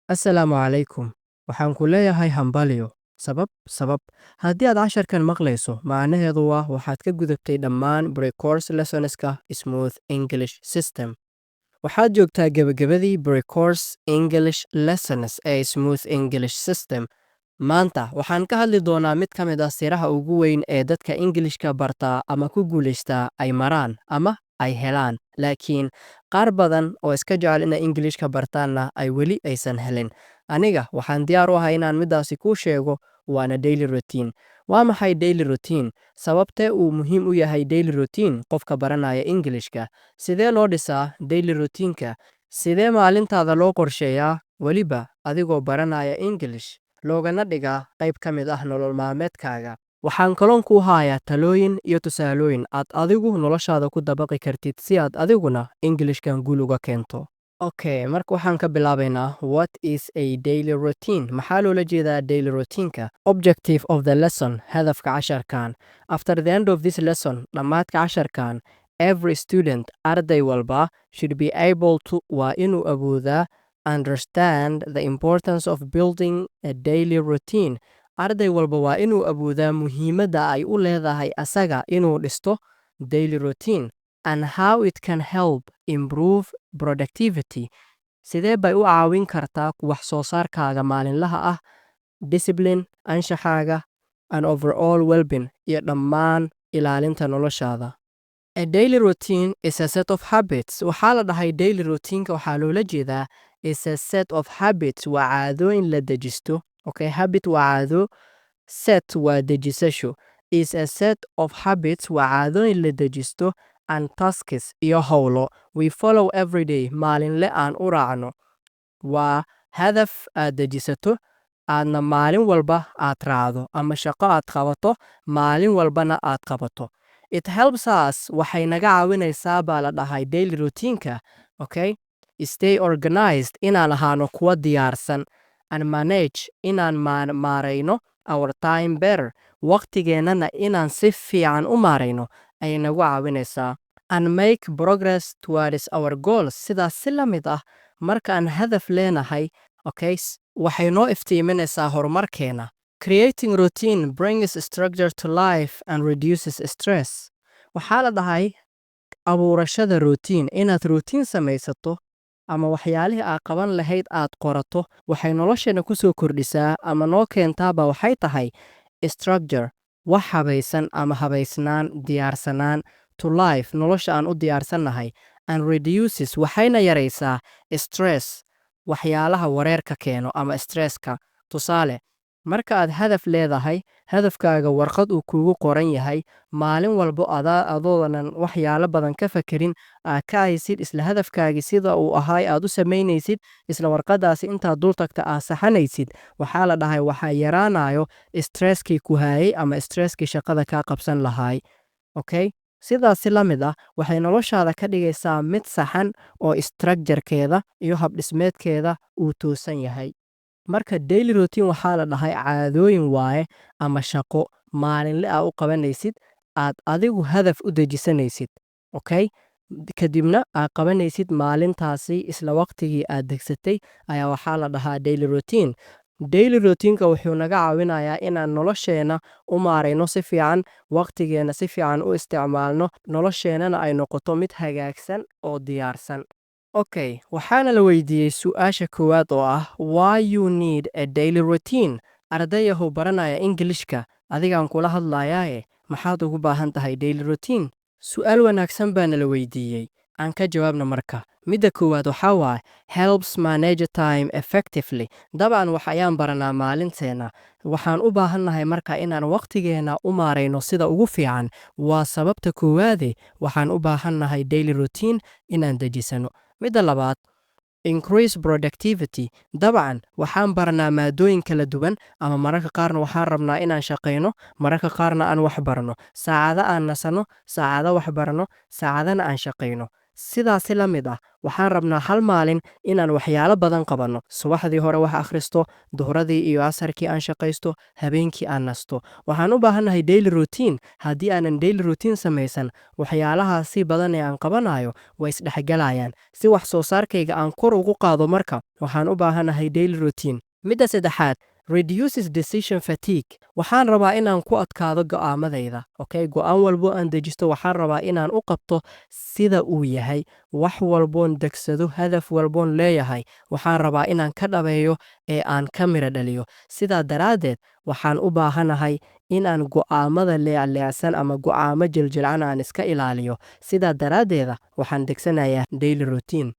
Assalaamu calaykum. Waxaan ku leeyahay hambalyo. Sabab haddii aad casharkan maqlayso, macnaheedu waa waxaad ka gudubtay dhammaan pre-course lessonska Smooth English System. Waxaad joogtaa gebagabadii pre-course English lessons ee Smooth English System. Maanta waxaan ka hadli doonaa mid ka mid ah siraha ugu weyn ee dadka Ingilishka bartaa ama ku guulaystaa ay maraan ama ay helaan, laakiin qaar badan oo iska jecel inay Ingilishka bartaanna ay weli aysan helin. Aniga waxaan diyaar u ahay inaan midaasi kuu sheego, waana daily routine. Waa maxay daily routine? Sababtee uu muhiim u yahay daily routine qofka baranaya Ingilishka? Sidee loo dhisaa daily routine-ka? Sidee maalintaada loo qorsheeyaa weliba adigoo baranaya English, loogana dhigaa qayb ka mid ah nolol maalmeedkaaga? Waxaan kaloon kuu hayaa talooyin iyo tusaalooyin aad adigu noloshaada ku dabaqi kartid si aad adiguna Englishkan guul uga keento. Okay, marka waxaan ka bilaabaynaa, what is a daily routine? Maxaa loola jeedaa daily routine-ka? Objective of the lesson, hadafka casharkan. After the end of this lesson, dhammaadka casharkan, every student, arday walba, should be able to, waa inuu awoodaa, understand the importance of building a daily routine. Arday walba waa inuu awoodaa muhiimadda ay u leedahay asaga inuu dhisto daily routine and how it can help improve productivity. Sidee bay u caawin kartaa wax soo saarkaaga maalinlaha ah, discipline, anshaxaaga, and overall well-being, iyo dhammaan ilaalinta noloshaada. A daily routine is a set of habits. Waxaa la dhahay daily routine-ka waxaa loola jeedaa is a set of habits, waa caadooyin la dejisto. Okay, habit waa caado, set waa dejisasho. Is a set of habits, waa caadooyin la dejisto, and tasks, iyo howlo, we follow every day, maalinle aan u raacno. Waa hadaf aad dejisato, aadna maalin walba aad raacdo, ama shaqo aad qabato, maalin walbana aad qabato. It helps us, waxay naga caawinaysaa baa la dhahay daily routine-ka, okay, stay organized, inaan ahaano kuwa diyaarsan, and manage, inaan maarayno, our time better, waqtigeennana inaan si fiican u maarayno ayay nagu caawinaysaa, and make progress towards our goals. Sidaas si la mid ah, markaan hadaf leenahay, okay, waxay noo iftiiminaysaa horumarkeena. Creating routine brings structure to life and reduces stress. Waxaa la dhahay abuurashada routine, inaad routine samaysato ama waxyaalihii aad qaban lahayd aad qorato, waxay nolosheena ku soo kordhisaa ama noo keentaaba waxay tahay structure, wax habaysan ama habaysnaan, diyaarsanaan, to life, nolosha aan u diyaarsannahay, and reduces, waxayna yaraysaa, stress, waxyaalaha wareerka keeno ama stresska. Tusaale, marka aad hadaf leedahay, hadafkaaga warqad uu kuugu qoran yahay, maalin walbo adoonan waxyaalo badan ka fakerin aad ka haysid isla hadafkaagii sida uu ahaay aad u samaynaysid, isla warqadaasi intaad dul tagta aad saxanaysid, waxaa la dhahay waxaa yaraanayo stresskii ku haayay ama stresskii shaqada kaa qabsan lahaay. Okay, sidaasi la mid ah waxay noloshaada ka dhigaysaa mid saxan oo structurekeeda iyo habdhismeedkeeda uu toosan yahay. Marka daily routine waxaa la dhahay caadooyin waaye ama shaqo maalinle aa u qabanaysid, aad adigu hadaf u dejisanaysid, okay, kadibna aad qabanaysid maalintaasi isla waqtigii aad degsatay ayaa waxaa la dhahaa daily routine. Daily routine-ka wuxuu naga caawinayaa inaan nolosheenna u maarayno si fiican, waqtigeena si fiican u isticmaalno, nolosheennana ay noqoto mid hagaagsan oo diyaarsan. Okay, waxaana la weydiiyey su'aasha koowaad oo ah, why you need a daily routine? Ardayahow baranaya Ingilishka, adigaan kula hadlayaaye, maxaad ugu baahan tahay daily routine? Su'aal wanaagsan baana la weydiiyey. Aan ka jawaabna marka. Midda koowaad waxaa waaye helps manage time effectively. Dabcan wax ayaan baranaa maalinteenna. Waxaan u baahannahay marka inaan waqtigeena u maarayno sida ugu fiican. Waa sababta koowaade waxaan u baahannahay daily routine inaan dejisano. Midda labaad, increase productivity. Dabcan waxaan baranaa maadooyin kala duwan, ama mararka qaarna waxaan rabnaa inaan shaqayno, mararka qaarna aan wax barano. Saacado aan nasano, saacado wax barano, saacadana aan shaqayno. Sidaasi la mid ah, waxaan rabnaa hal maalin inaan waxyaalo badan qabanno. Subaxdii hore wax akhristo, duhradii iyo casarkii aan shaqaysto, habeenkii aan nasto. Waxaan u baahannahay daily routine. Haddii aanan daily routine samaysan, waxyaalahaasi badan ee aan qabanayo way isdhexgalayaan. Si wax soo saarkayga aan kor ugu qaado marka, waxaan u baahanahay daily routine. Midda saddexaad, reduces decision fatigue. Waxaan rabaa inaan ku adkaado go'aamadayda. Okay, go'aan walbo aan dejisto, waxaan rabaa inaan u qabto sida uu yahay. Wax walboon degsado, hadaf walboon leeyahay, waxaan rabaa inaan ka dhabeeyo ee aan ka mira dhaliyo. Sidaa daraaddeed, waxaan u baahanahay inaan go'aamada leecleecsan ama go'aamo jiljilcan aan iska ilaaliyo. Sidaa daraaddeeda, waxaan degsanayaa daily routine.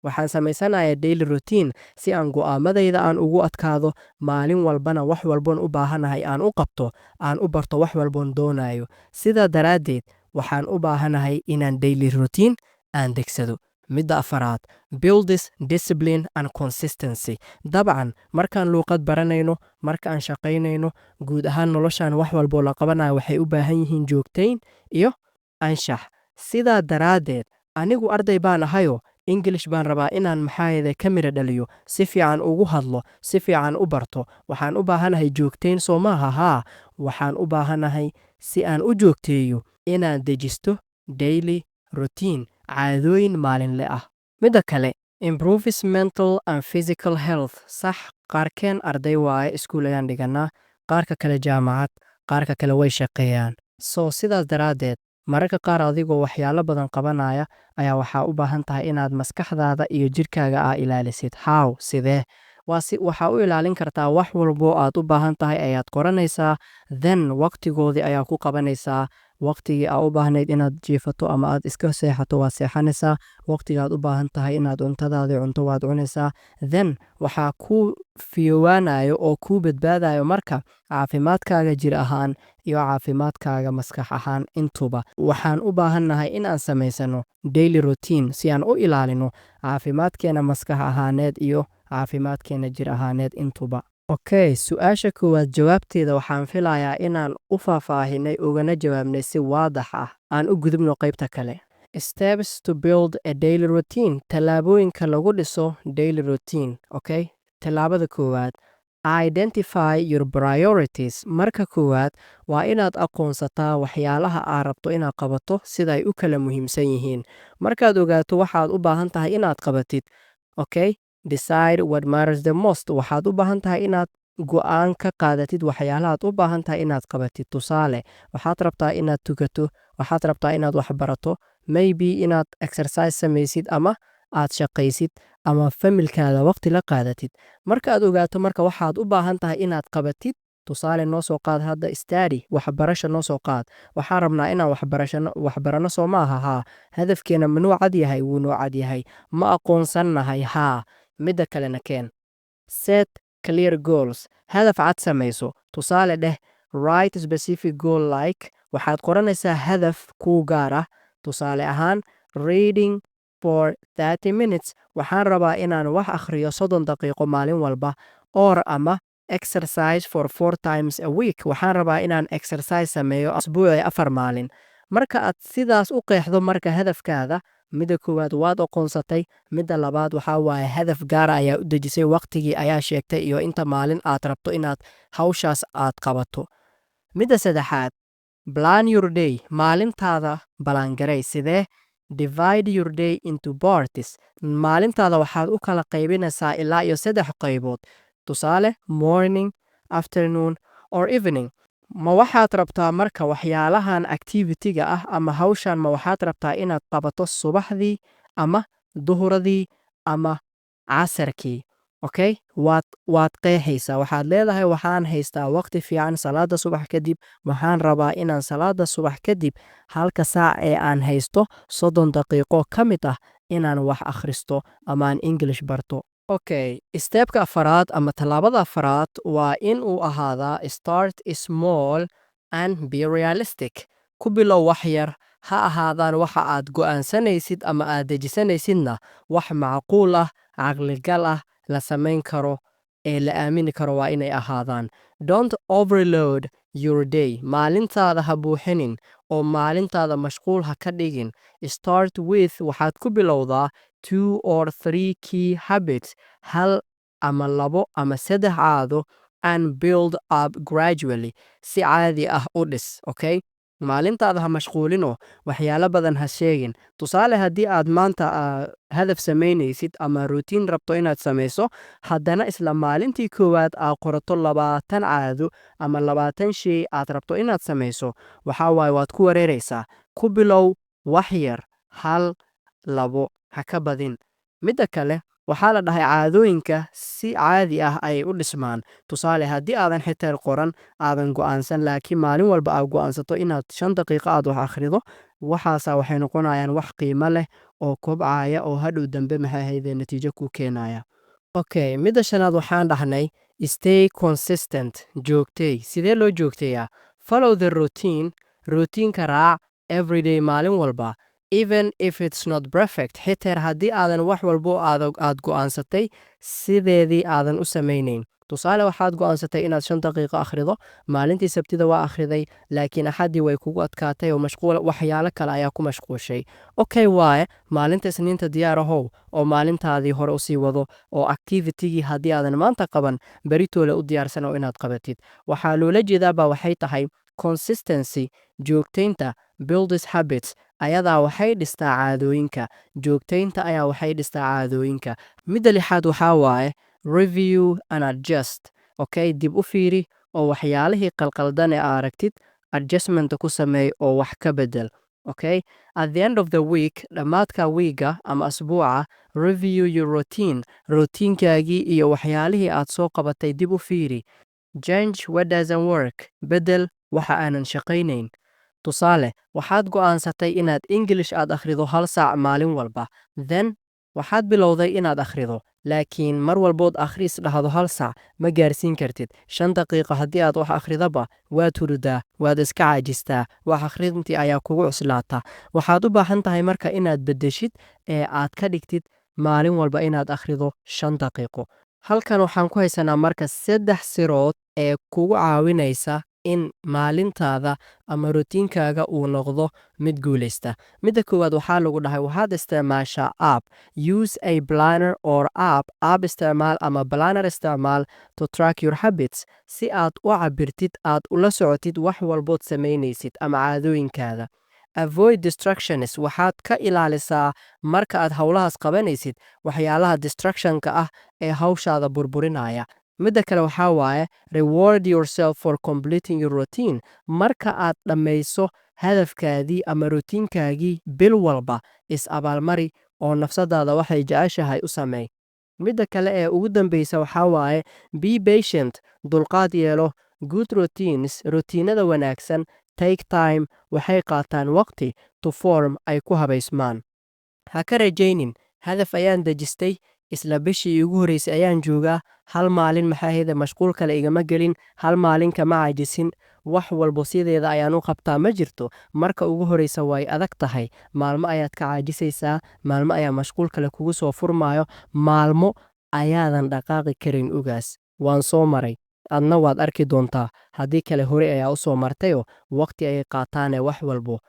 Waxaan samaysanayaa daily routine si aan go'aamadayda aan ugu adkaado, maalin walbana wax walboon u baahanahay aan u qabto, aan u barto wax walboon doonayo. Sidaa daraaddeed, waxaan u baahanahay inaan daily routine aan degsado. Midda afaraad, builds discipline and consistency. Dabcan, markaan luuqad baranayno, marka aan shaqaynayno, guud ahaan noloshaan wax walboo la qabanayo waxay u baahan yihiin joogtayn iyo anshax. Sidaa daraaddeed, anigu arday baan ahayo, English baan rabaa inaan maxaayade ka mira dhaliyo, si fiican ugu hadlo, si fiican u barto. Waxaan u baahanahay joogtayn, soo maaha? Haa, waxaan u baahanahay si aan u joogteeyo inaan dejisto daily routine, caadooyin maalinle ah. Midda kale, improves mental and physical health. Sax, qaarkeen arday waaye, iskuul ayaan dhiganaa, qaarka kale jaamacad, qaarka kale way shaqeeyaan. So sidaas daraaddeed, mararka qaar adigoo waxyaalo badan qabanaya ayaa waxaa u baahan tahay inaad maskaxdaada iyo jirkaaga aa ilaalisid. How? Sidee? Waa si waxaa u ilaalin kartaa, wax walbo aad u baahan tahay ayaad qoranaysaa, then waqtigoodii ayaa ku qabanaysaa. Waqtigii aa u baahnayd inaad jiifato ama aad iska seexato, waad seexanaysaa. Waqtiga aad u baahan tahay inaad cuntadaadii cunto, waad cunaysaa. Then waxaa kuu fiyoowaanayo oo kuu badbaadayo marka caafimaadkaaga jir ahaan iyo caafimaadkaaga maskax ahaan intuba. Waxaan u baahannahay in aan samaysano daily routine si aan u ilaalino caafimaadkeena maskax ahaaneed iyo caafimaadkeena jir ahaaneed intuba. Okay, su-aasha koowaad jawaabteeda waxaan filayaa inaan u faahfaahinay ugana jawaabnay si waadax ah. Aan u gudubno qaybta kale. Steps to build a daily routine. Tallaabooyinka lagu dhiso daily routine. Okay, tallaabada koowaad, identify your priorities. Marka koowaad, waa inaad aqoonsataa waxyaalaha aad rabto inaad qabato, sida ay u kala muhiimsan yihiin. Markaad ogaato waxaad u baahan tahay inaad qabatid, okay, decide what matters the most. Waxaad u baahan tahay inaad go'aan ka qaadatid waxyaalahaad u baahan tahay inaad qabatid. Tusaale, waxaad rabtaa inaad tukato, waxaad rabtaa inaad wax barato, maybe inaad exercise samaysid ama aad shaqaysid ama familkaada waqti la qaadatid. Marka aad ogaato marka waxaad u baahan tahay inaad qabatid, tusaale noo soo qaad hadda study, waxbarasho noo soo qaad. Waxaan rabnaa inaan waxbarashano, waxbarano, soo maaha? Haa. Hadafkeena ma noo cad yahay? Wuu noo cad yahay. Ma aqoonsannahay? Haa. Midda kalena keen, set clear goals. Hadaf cad samayso. Tusaale dheh, write specific goal like, waxaad qoranaysaa hadaf kuu gaar ah. Tusaale ahaan, reading for 30 minutes, waxaan rabaa inaan wax akhriyo 30 daqiiqo maalin walba, or ama exercise for four times a week, waxaan rabaa inaan exercise sameeyo asbuucii 4 maalin. Marka aad sidaas u qeexdo marka hadafkaada, midda koowaad waad aqoonsatay, midda labaad waxaa waaye hadaf gaara ayaa u dejisay, waqtigii ayaa sheegtay iyo inta maalin aad rabto inaad hawshaas aad qabato. Midda saddexaad, plan your day. Maalintaada plan garay. Sidee? Divide your day into parts. Maalintaada waxaad u kala qaybinaysaa ilaa iyo saddex qaybood. Tusaale, morning, afternoon or evening. Ma waxaad rabtaa marka waxyaalahan activity-ga ah ama hawshan, ma waxaad rabtaa inaad qabato subaxdii ama duhuradii ama casarkii? Okay, waad qeexaysaa. Waxaad leedahay, waxaan haystaa waqti fiican salaada subax kadib. Waxaan rabaa inaan salaada subax kadib halka saac ee aan haysto 30 daqiiqo ka mid ah inaan wax akhristo ama aan English barto. Okay, step-ka afaraad ama tallaabada afaraad waa in uu ahaadaa start small and be realistic. Ku bilow wax yar, ha ahaadaan waxa aad go'aansanaysid ama aad dejisanaysidna wax macquul ah, caqligal ah, la samayn karo. Ee la aamini karo waa inay ahaadaan. Don't overload your day. Maalintaada ha buuxinin oo maalintaada mashquul ha ka dhigin. Start with, waxaad ku bilowdaa, two or three key habits, hal ama labo ama saddex caado, and build up gradually, si caadi ah u dhis. Okay, maalintaada ha mashquulino, waxyaalo badan ha sheegin. Tusaale, haddii aad maanta hadaf samaynaysid ama routine rabto inaad samayso, haddana isla maalintii koowaad aad qorato 20 caado ama 20 shay aad rabto inaad samayso, waxaa waaye waad ku wareeraysaa. Ku bilow wax yar, hal, labo, ha ka badin. Midda kale, waxaa la dhahay caadooyinka si caadi ah ayay u dhismaan. Tusaale, haddii aadan xitaa qoran, aadan go'aansan, laakiin maalin walba aad go'aansato inaad 5 daqiiqo aad wax akhrido, waxaasa waxay noqonayaan wax qiimo leh oo kobcaya oo hadhow dambe, maxay ahaydee, natiijo ku keenaya. Okay, midda shanaad waxaan dhahnay stay consistent, joogtay. Sidee loo joogteeyaa? Follow the routine, routine-ka raac, everyday, maalin walba, even if it's not perfect, xitaa haddii aadan wax walbo aad go'aansatay sideedii aadan u samaynayn. Tusaale, waxaad go'aansatay inaad 5 daqiiqo akhrido. Maalintii Sabtida waa akhriday, laakiin Axaddii way kugu adkaatay oo mashquul, waxyaalo kale ayaa ku mashquushay. Okay waaye, maalinta Isniinta diyaar ahow oo maalintaadii hore usii wado oo activity-gii haddii aadan maanta qaban, beritoole u diyaarsan oo inaad qabatid. Waxaa loola jeedaabaa waxay tahay consistency, joogtaynta, builds habits, ayadaa waxay dhistaa caadooyinka. Joogtaynta ayaa waxay dhistaa caadooyinka. Midda lixaad waxaa waaye review and adjust. Okay, dib u fiiri oo waxyaalihii qalqaldan ee aa aragtid adjustment ku sameey oo wax ka bedel. Okay, at the end of the week, dhammaadka wiiga ama asbuuca, review your routine, routine-kaagii iyo waxyaalihii aad soo qabatay dib u fiiri. Change what doesn't work, bedel waxa aanan shaqaynayn. Tusaale, waxaad go'aansatay inaad English aad akhrido hal saac maalin walba. Then waxaad bilowday inaad akhrido, laakiin mar walbood akhriis dhahdo hal saac ma gaarsiin kartid. 5 daqiiqo haddii aad wax akhridaba, waad hurudaa, waad iska caajistaa, wax akhrintii ayaa kugu cuslaata. Waxaad u baahan tahay marka inaad beddeshid ee aad ka dhigtid maalin walba inaad akhrido 5 daqiiqo. Halkan waxaan ku haysanaa marka saddex sirood ee kugu caawinaysa in maalintaada ama routine-kaaga uu noqdo mid guulaysta. Midda koowaad, waxaa lagu dhahay waxaad isticmaashaa app. Use a planner or app, app isticmaal ama planner isticmaal, to track your habits, si aad u cabirtid, aad ula socotid wax walbood samaynaysid ama caadooyinkaada. Avoid distractions, waxaad ka ilaalisaa marka aad howlahaas qabanaysid waxyaalaha distraction-ka ah ee hawshaada burburinaya. Midda kale waxaa waaye reward yourself for completing your routine. Marka aad dhammayso hadafkaadii ama routine-kaagii bil walba, is abaalmari oo nafsadaada waxay jeceshahay u sameey. Midda kale ee ugu dambeysa waxaa waaye be patient, dulqaad yeelo. Good routines, routine-ada wanaagsan, take time, waxay qaataan waqti, to form, ay ku habaysmaan. Ha ka rajaynin hadaf ayaan dejistay, isla bishii iigu horreysay ayaan joogaa, hal maalin, maxaa ahayde, mashquul kale igama gelin, hal maalin kama caajisin, wax walbo sideeda ayaan u qabtaa. Ma jirto. Marka ugu horreysa way adag tahay. Maalmo ayaad ka caajisaysaa, maalmo ayaa mashquul kale kugu soo furmaayo, maalmo ayaadan dhaqaaqi karin. Ugaas waan soo maray, adna waad arki doontaa. Haddii kale hore ayaa u soo martayoo waqti ayay qaataane wax walbo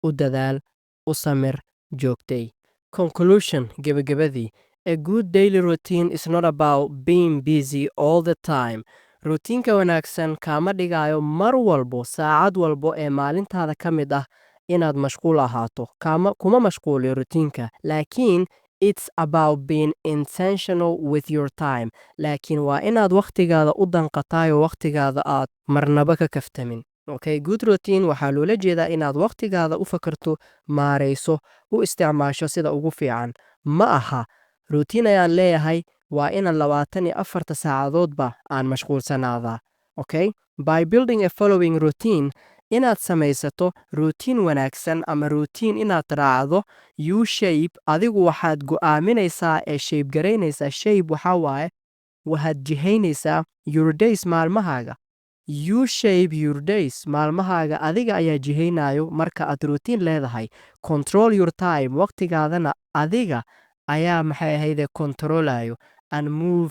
u dadaal, u samir, joogtay. Conclusion, gebagabadii. A good daily routine is not about being busy all the time. Routine-ka wanaagsan kaama dhigayo mar walbo, saacad walbo ee maalintaada ka mid ah inaad mashquul ahaato. Kaama kuma mashquuliyo routine-ka, laakiin it's about being intentional with your time. Laakiin waa inaad wakhtigaada u danqataayo, wakhtigaada aad marnaba ka kaftamin. Okay, good routine waxaa loola jeedaa inaad wakhtigaada u fakarto, maarayso, u isticmaasho sida ugu fiican. Ma aha routine ayaan leeyahay, waa inaan 24-ta saacadoodba aan mashquulsanaadaa. Okay, by building a following routine, inaad samaysato routine wanaagsan ama routine inaad raacdo, you shape, adigu waxaad go'aaminaysaa ee shape garaynaysaa. Shape waxaa waaye waxaad jihaynaysaa, your days, maalmahaaga. You shape your days, maalmahaaga adiga ayaa jihaynayo marka aad routine leedahay. Control your time, waqtigaadana adiga ayaa, maxay ahayde, control-ayo, and move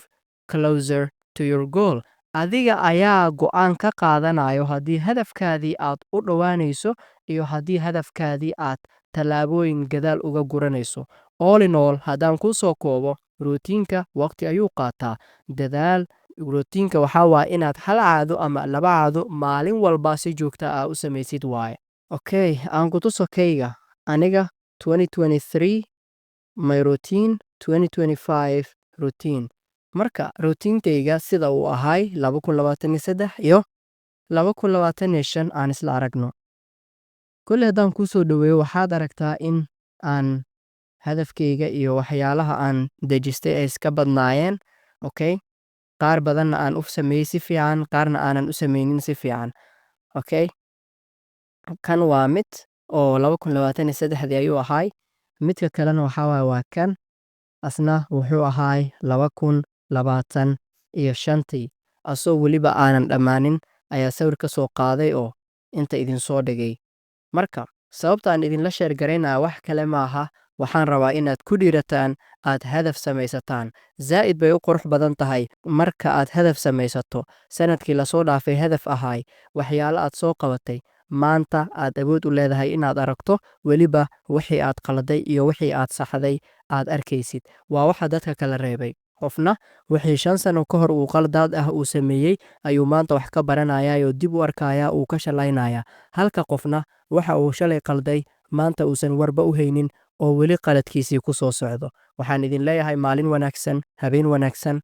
closer. to your goal. Adiga ayaa go'aan ka qaadanayo haddii hadafkaadii aad u dhowaanayso iyo haddii hadafkaadii aad tallaabooyin gadaal uga guranayso. All in all, haddaan kuu soo koobo, routineka waqti ayuu qaataa, dadaal. Routineka waxaa waaye inaad hal caado ama laba caado maalin walba si joogta ah u samaysid waaye. Okay, aan ku tuso kayga aniga. 2023 my routine, 2025 routine. Marka routinekayga sida uu ahay 2023 iyo 2025 aan isla aragno. Kolley haddaan kuu soo dhoweeyo, waxaad aragtaa in aan hadafkayga iyo waxyaalaha aan dejistay ay iska badnaayeen. Okay, qaar badanna aan u sameeyey si fiican, qaarna aanan u sameynin si fiican. Okay, kan waa mid oo 2023-dii ayuu ahaay. Midka kalena waxaa waaye waa kan, asna wuxuu ahaay 2025-tii, asoo weliba aanan dhammaanin ayaa sawir ka soo qaaday oo inta idinsoo dhigay. Marka sababta aan idinla share garaynaya wax kale maaha, waxaan rabaa inaad ku dhiirataan, aad hadaf samaysataan. Zaa'id bay u qurux badan tahay marka aad hadaf samaysato. Sanadkii lasoo dhaafay hadaf ahaay, waxyaalo aad soo qabatay, maanta aad awood u leedahay inaad aragto, weliba wixii aad qaladay iyo wixii aad saxday aad arkaysid. Waa waxa dadka kala reebay. Qofna wixii 5 sano ka hor uu qaldaad ah uu sameeyey ayuu maanta wax ka baranaya oo dib u arkaya, uu ka shalaynaya, halka qofna waxa uu shalay qalday maanta uusan warba u haynin oo weli qaladkiisii ku soo socdo. Waxaan idin leeyahay maalin wanaagsan, habeen wanaagsan.